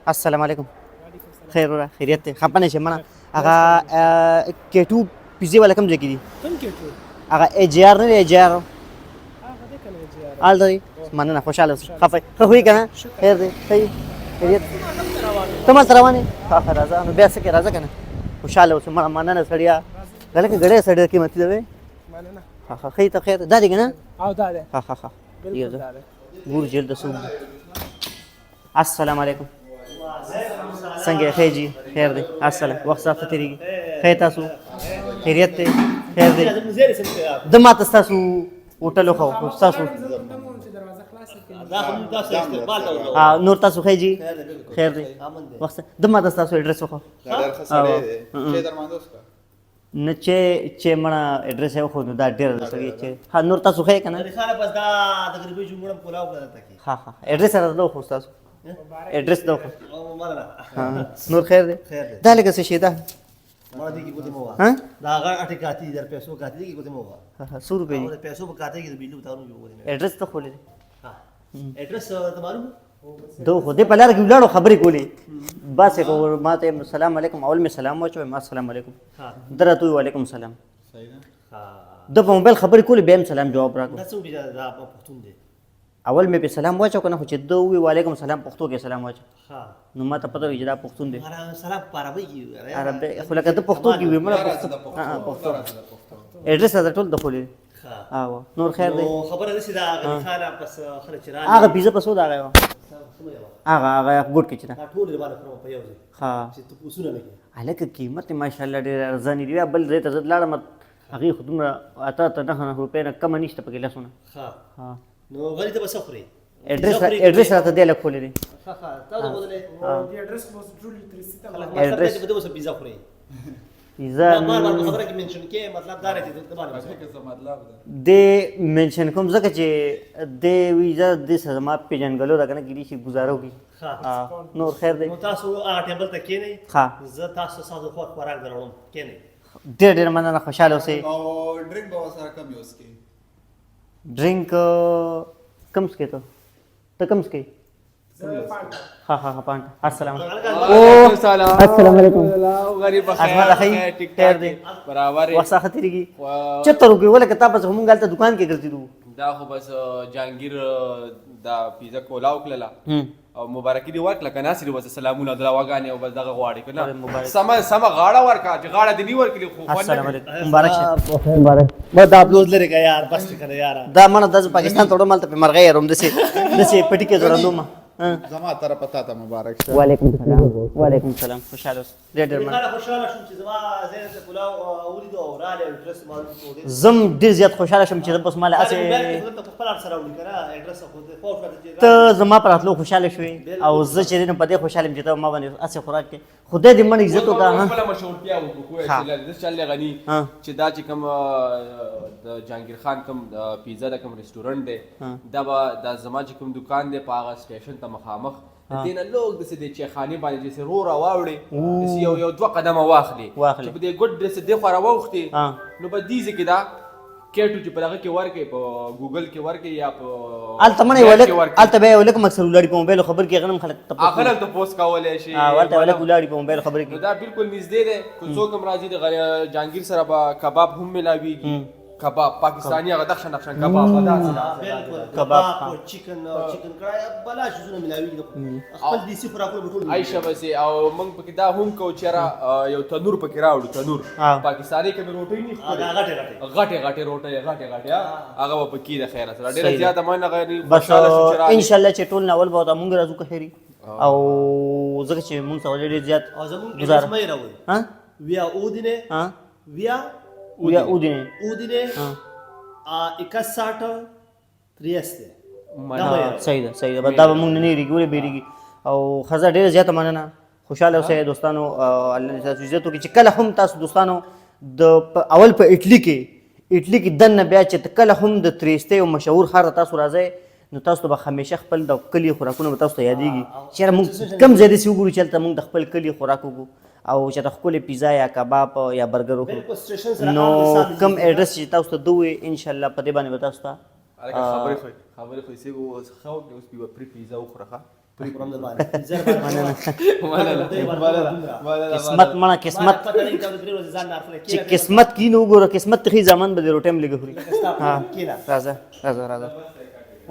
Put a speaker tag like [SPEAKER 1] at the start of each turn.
[SPEAKER 1] السلام علیکم. خیر وروره، خیریت دی؟ خفه نه شې منه. هغه کیټو پیزې والا کوم ځای کې دي؟
[SPEAKER 2] کوم کیټو؟
[SPEAKER 1] هغه ای جي آر نه دی؟ ای جي آر
[SPEAKER 2] هغه دی کنه، ای جي آر
[SPEAKER 1] هلته دی. مننه، خوشحاله اوسې. خفه ښه خو یې که نه؟ خیر دی، ښه یې، خیریت؟ ته مال ته روان یې؟ ښه ښه، راځه نو بیا څه کې، راځه که نه. خوشحاله اوسې. مننه سړیه. دا لکه ګړی سړی ډېر قیمتي دی.
[SPEAKER 2] مننه.
[SPEAKER 1] ښه ښه، ښه یې ته؟ خیر دا دی که نه؟
[SPEAKER 2] او دا دی.
[SPEAKER 1] ښه ښه ښه.
[SPEAKER 2] بالکل دا دی.
[SPEAKER 1] ګورو چې دلته څوک دي. السلام علیکم، څنګه یې؟ ښه جی، خیر دی؟ السلام، وخت ستاسو تېرېږي؟ ښه تاسو خیریت دی؟ خیر دی. د ما ته ستاسو هوټل وښوه ستاسو. نور تاسو ښه جی، خیر دی؟ وخت د ما ته ستاسو اډرس وښوه. نه چې چې مړه اډرس یې وښود نو دا ډېره ده سړی چې. ها، نور تاسو ښه یې که نه؟
[SPEAKER 3] خانه بس دا د غریبۍ جوړم کولاو کړه ته کې.
[SPEAKER 1] ها ها، اډرس راته وښود، ستاسو اډرس دا وښود.
[SPEAKER 3] مننه.
[SPEAKER 1] نور خیر دی؟ دا لکه څه شی ده؟
[SPEAKER 3] مړه دې کې ګوتې مو وه.
[SPEAKER 1] ها،
[SPEAKER 3] دا هغه اټې کاتې دي، در پیسو کاتې دي، کې ګوتې مو وه.
[SPEAKER 1] ها، څو روپۍ دي؟
[SPEAKER 3] د پیسو په کاتې کې د بجلي په تارونو کې ګوتې.
[SPEAKER 1] اډرس ته ښولی دی؟
[SPEAKER 3] ها، اډرس ته معلوم
[SPEAKER 1] دو خو دې په لار کې ولاړو خبرې کولې، بس یې کو ما ته سلام علیکم. اول مې سلام واچوه، ما سلام علیکم درته وویل، وعلیکم سلام.
[SPEAKER 4] صحیح ده.
[SPEAKER 1] ده په موبایل خبرې کولې، بیا هم سلام جواب راکړو.
[SPEAKER 3] دا څنګه دا پښتون دی؟
[SPEAKER 1] اول مې په سلام واچو کنه، خو چې ده وویل وعلیکم سلام، پښتو کې سلام واچو، نو ما ته پته وي چې دا پښتون دی.
[SPEAKER 3] سلام په عربي کې؟
[SPEAKER 1] عربي خو لکه ده پښتو کې وي. مړه پښتو اډرس راته ټول د خولې. او نور خیر دی؟
[SPEAKER 3] خبره داسې ده غني خانه، پس خره چې راغی
[SPEAKER 1] هغه پیزه په څو ده؟ هغه هغه هغه ګوټ کې چې ده
[SPEAKER 3] دا ټول دې باندې خورم په یو ځای.
[SPEAKER 1] ښه،
[SPEAKER 3] چې ته پوسونه نه کې.
[SPEAKER 1] هلکه قیمت یې ماشاءالله ډېر ارزاني دی. بیا بل ځای ته زه لاړم، هغې خو دومره اته اته نهه نهه روپۍ نه کمه نشته پکې لسونه.
[SPEAKER 3] ښه.
[SPEAKER 1] ها،
[SPEAKER 3] نو غني ته به څه خورې؟
[SPEAKER 1] اډرس راته دی لږ ښولی دی.
[SPEAKER 3] ښه ښه، تا ته ښودلی
[SPEAKER 2] دی اډرس؟ خو ټول ترسي ته
[SPEAKER 3] اډرس به اوس پیزا خورې؟
[SPEAKER 1] پیزا
[SPEAKER 3] بار بار په خبره کې منشن کې، مطلب دا دی چې ته باندې
[SPEAKER 4] څه مطلب ده؟
[SPEAKER 1] د منشن کوم ځکه چې د ویزا د سره زما پیژندګلو ده کنه، کېدای شي ګزاره وکړي. نور خیر دی؟
[SPEAKER 3] نو تاسو هغه ټیبل ته کېنئ.
[SPEAKER 1] ښه،
[SPEAKER 3] زه تاسو تاسو خوښ خوراک دروړم، کېنئ.
[SPEAKER 1] ډېر ډېر مننه، خوشحاله اوسئ.
[SPEAKER 4] او ډرینک به ورسره کم یو څکې؟
[SPEAKER 1] ډرینک کم څکې؟ ته ته کم څکې؟ ها ها ها، پانټ. السلام السلام علیکم.
[SPEAKER 5] غریب
[SPEAKER 1] ازما د خیر خیر دی؟
[SPEAKER 5] برابر.
[SPEAKER 1] وخت څخه تیریږي چتر وکړي ولکه تا پس مونږ هلته دکان کې ګرځېدو.
[SPEAKER 5] دا خو بس جهانګیر دا پیزا کولاو کړله او مبارکي دې ورکړه که نه، هسې بس سلامونه دراوګانې او بس دغه غواړي که نه، سمه سمه غاړه ورکړه چې غاړه دې نه ورکړي خو.
[SPEAKER 1] السلام علیکم، مبارک شه.
[SPEAKER 3] مبارک. ما دا اپلود لري که یار، بس کنه یار.
[SPEAKER 1] دا منه د پاکستان ته وړم، هلته په مرغۍ روم دسې دسې پټي کې ځوړندوم.
[SPEAKER 4] زما طرفه تا ته مبارک شه.
[SPEAKER 1] وعلیکم سلام. وعلیکم سلام، خوشحاله اوسې. ډېر ډېر مننه.
[SPEAKER 3] خوشحاله شوم چې زما ذهن ته پلاو ولید او راغلی اډرس معلوم کړو.
[SPEAKER 1] زم ډېر زیات خوشحاله شوم چې بس ماله هسې
[SPEAKER 3] ته خپل سره وړي کنه اډرس، خو خو
[SPEAKER 1] ته زما پر راتلو خوشحاله شوې او زه چې نو په دې خوشحاله یم چې ته ما باندې هسې خوراک کې. خدای دې منه عزت وکړه.
[SPEAKER 5] خپله مشهورتیا وکړو چې د چل غني چې دا چې کوم د جهانګیر خان کوم پیزا د کوم رستورانت دی، دا به دا زما چې کوم دکان دی په هغه سټیشن ته مخامخ دې نه لوګ داسې د چایخانې باندې چې رو راواوړې، داسې یو یو دوه قدمه واخلې چې په دې ګوټ داسې دې خوا راواوښتې، نو په دې ځای کې دا کیټو چې په دغه کې ورکې، په ګوګل کې ورکې یا په
[SPEAKER 1] هلته منه یو لک، هلته بیا یو لک مکسر ولاړي په موبایل خبر کې غنم خلک
[SPEAKER 5] ته هغه ته پوسټ کولای شي.
[SPEAKER 1] هلته یو لک ولاړي په موبایل خبرې
[SPEAKER 5] کې. نو دا بالکل نږدې دی، که څوک هم راځي د جهانګیر سره به کباب هم ملاویږي، کباب پاکستاني هغه دخشن دخشن کباب
[SPEAKER 3] داسې کباب او چکن او چکن کړای بلا شیزونه ملاویږي، خپل دیسي خوراکونه ټول
[SPEAKER 5] عایشه بس. او موږ پکې دا هم کو چې را یو تنور پکې راوړو، تنور پاکستاني کوم روټۍ نه
[SPEAKER 3] خوري، غټه غټه
[SPEAKER 5] غټه غټه روټۍ، غټه غټه هغه پکې د خیره سره. ډیره زیاته مننه غني،
[SPEAKER 1] بس ان شاء الله چې ټول ناول به موږ راځو که خیری، او ځکه چې موږ سره ډېر زیات
[SPEAKER 3] او زموږ ګزار مې راوړي.
[SPEAKER 1] ها،
[SPEAKER 3] ویا اودینه.
[SPEAKER 1] ها،
[SPEAKER 3] ویا
[SPEAKER 1] ویا اودینه،
[SPEAKER 3] اودینه 61 Trieste.
[SPEAKER 1] صحیح ده، صحیح ده. دا به موږ نه نیریږي، ولې بیریږي؟ او خزه ډېره زیاته مننه، خوشحاله اوسئ دوستانو. الله دې تاسو عزت وکړي چې کله هم تاسو دوستانو د اول په اټلی کې، اټلی کې دننه بیا چې کله هم د تریسته یو مشهور ښار ته تاسو راځئ، نو تاسو ته به همیشه خپل د کلي خوراکونه به تاسو ته یادېږي چې یاره موږ کوم ځای داسې وګورو چې هلته موږ د خپل کلي خوراک وکړو او چې د ښکلې پیزا یا کباب یا برګر وخورو. نو کوم اډرس چې تاسو ته دوی، انشاءالله په دې باندې به تاسو ته
[SPEAKER 5] خبرې خو خبرې خو یې اوس خو اوس به پری پیزا وخوره.
[SPEAKER 3] خورم د باندې زر باندې.
[SPEAKER 5] مننه، مننه، مننه.
[SPEAKER 1] قسمت مړه، قسمت.
[SPEAKER 3] پته لګي دا 3 ورځې ځان نه اخلي.
[SPEAKER 1] چې قسمت کینو وګوره، قسمت ته ښي ځامن به د روټۍ هم لږه خوري.
[SPEAKER 3] کیله.
[SPEAKER 1] راځه راځه راځه.